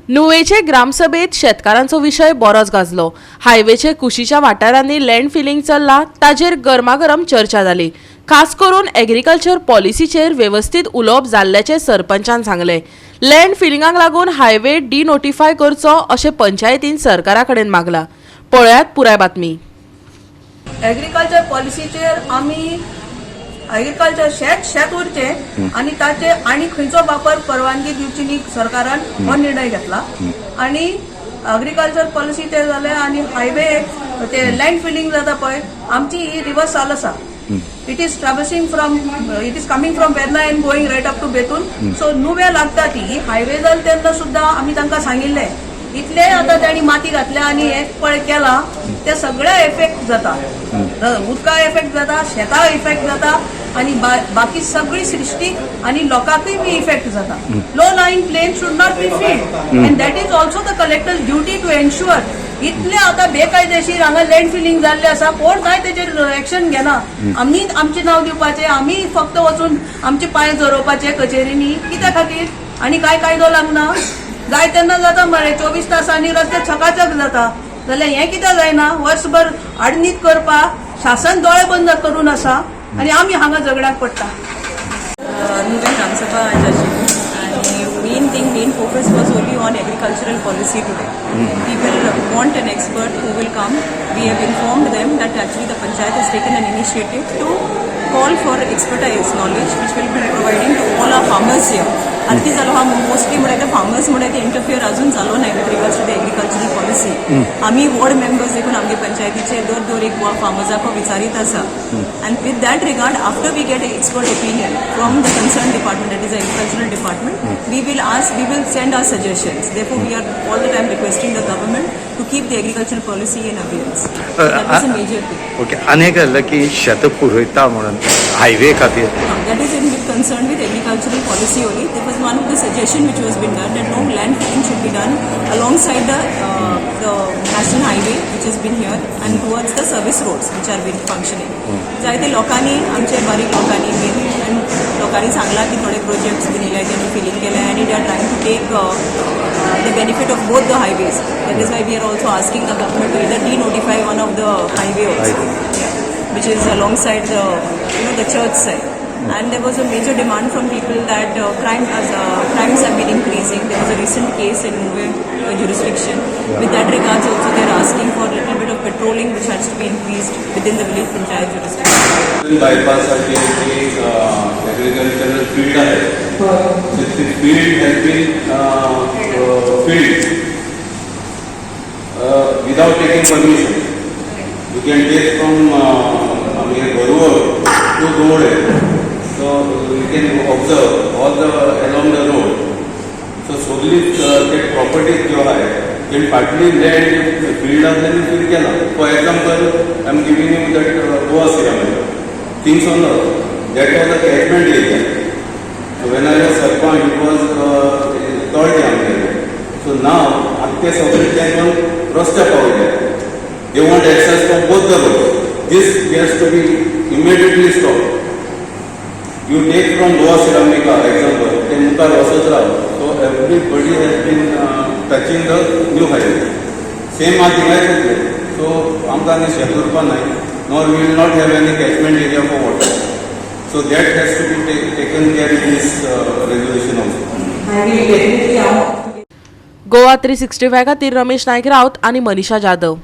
नुवेचे ग्रामसभेत शेतकारांचो विशय बरोच गाजलो. हायवेचे कुशीच्या वाठारांनी लँड फिलिंग चल्ला ताजेर गरमागरम चर्चा जाली. खास करून एग्रीकल्चर पॉलिसीचेर वेवस्थीत उलोवप जाल्ल्याचें सरपंचान सांगलें. लँड फिलिंगाक लागून हायवे डिनोटिफाय करचो अशें पंचायतीन सरकारा कडेन मागलां. पळयात पुराय बातमी. एग्रीकल्चर पॉलिसीचेर आमी एग्रीकल्चर शेत शेत उरचें आनी ताचे आनी खंयचो वापर परवानगी दिवची न्ही सरकारान हो निर्णय घेतला. आनी एग्रीकल्चर पॉलिसी ते जाले आनी हायवे ते लँड फिलिंग जाता पळय, आमची ही रिवर्स चाल आसा. It is traversing from, it is coming from Verna and going right up to Betul. So Nuvem लागता ती ही हायवे जाल तेन्ना सुद्दां आमी तांकां सांगिल्लें. इतले आतां तांणी माती घातल्या आनी हे पळय केलां, ते सगळे इफेक्ट जाता. उदका इफेक्ट जाता, शेता इफेक्ट जाता आनी बाकी सगळी सृश्टी आनी लोकांकूय बी इफेक्ट जाता. Low lying plain should not be filled and that is also the collector duty to ensure. इतले आतां बेकायदेशीर हांगा लँड फिलिंग जाल्लें आसा, कोण कांय तेजेर एक्शन घेना. आमी आमचें नांव दिवपाचें, आमी फक्त वचून आमचे पांय झरोवपाचे कचेरींनी कित्या खातीर? आनी कांय कायदो लागना. जाय तेन्ना जाता मरे, 24 तासांनी रस्ते चकाचक जाता जाल्यार हें कित्याक जायना? वर्सभर आडनीत करपाक शासन दोळे बंद करून आसा आनी आमी हांगा झगड्याक पडटा. नुवें ग्रामसभा आज आशिल्ली आनी main thing, main focus was only on agricultural policy today. People want an expert who will come. We have informed them that actually the panchayat has taken an initiative to call for expertise knowledge, which will be providing to all our farmers here. आतां कितें जालो आहा, mostly म्हणल्यार ते farmers म्हणल्यार ते interfere अजून जालो ना with regards to the agricultural policy. आमी वॉर्ड मेंबर्स देखून आमगे पंचायतीचे दर दर एक फार्मर्साक विचारीत आसा. And with that regard, after we get expert opinion from the concerned department, that is agricultural department, we will ask, we will send our suggestions. Therefore, we are all the time requesting the government to keep the agricultural policy in abeyance. That was a major thing. Okay, आनी एक जालें की शेतां पुरयता म्हणून highway खातीर. That is in with concern with agricultural policy only. There was one of the suggestion which was been done that no land filling should be done alongside the national highway which has been here and towards the service roads which are been functioning. जायते लोकांनी, आमचे बारीक लोकांनी बीन आनी लोकांनी सांगलां की थोडे प्रोजेक्ट्स बीन येयले, तेणी फिलींग केले आनी they are trying to take the benefit of both the highways. That is why we are also asking the government to either de-notify one of the highway also, yeah, which is alongside the you know the church side. And there was a major demand from people that crimes have been increasing. There was a recent case in Nuvem jurisdiction. With that regards also, they are asking for a little bit of patrolling, which has to be increased within the village panchayat jurisdiction. बायपासाचे ji agricultural field आहे, so ती field has been filled without taking permission. You can take from आमगे Gharvol to Dovale, so you can observe all the along the road. So सगळी ते properties ज्यो आहाय तेणी फाटली land field आसा तेणी फील केला. For example, I am giving you that Goa Ceramic things on that was a catchment area. So when I was sarpanch, it was तळटे आमगेले. सो नाव आतां ते सगळे ते रस्त्या पावले. They want access from both the road. This has to be immediately stop. You take from Goa Ceramica example, ते मुखार वचत राव, so everybody has been touching the new highway. Same मात थिंगाय जातलें. सो आमकां आनी शेत उरपा नाय, nor we will not have any catchment area for water. So that has to be taken care in this resolution also. I will definitely Goa 365 खातीर रमेश नायक राऊत आनी मनीषा जाधव.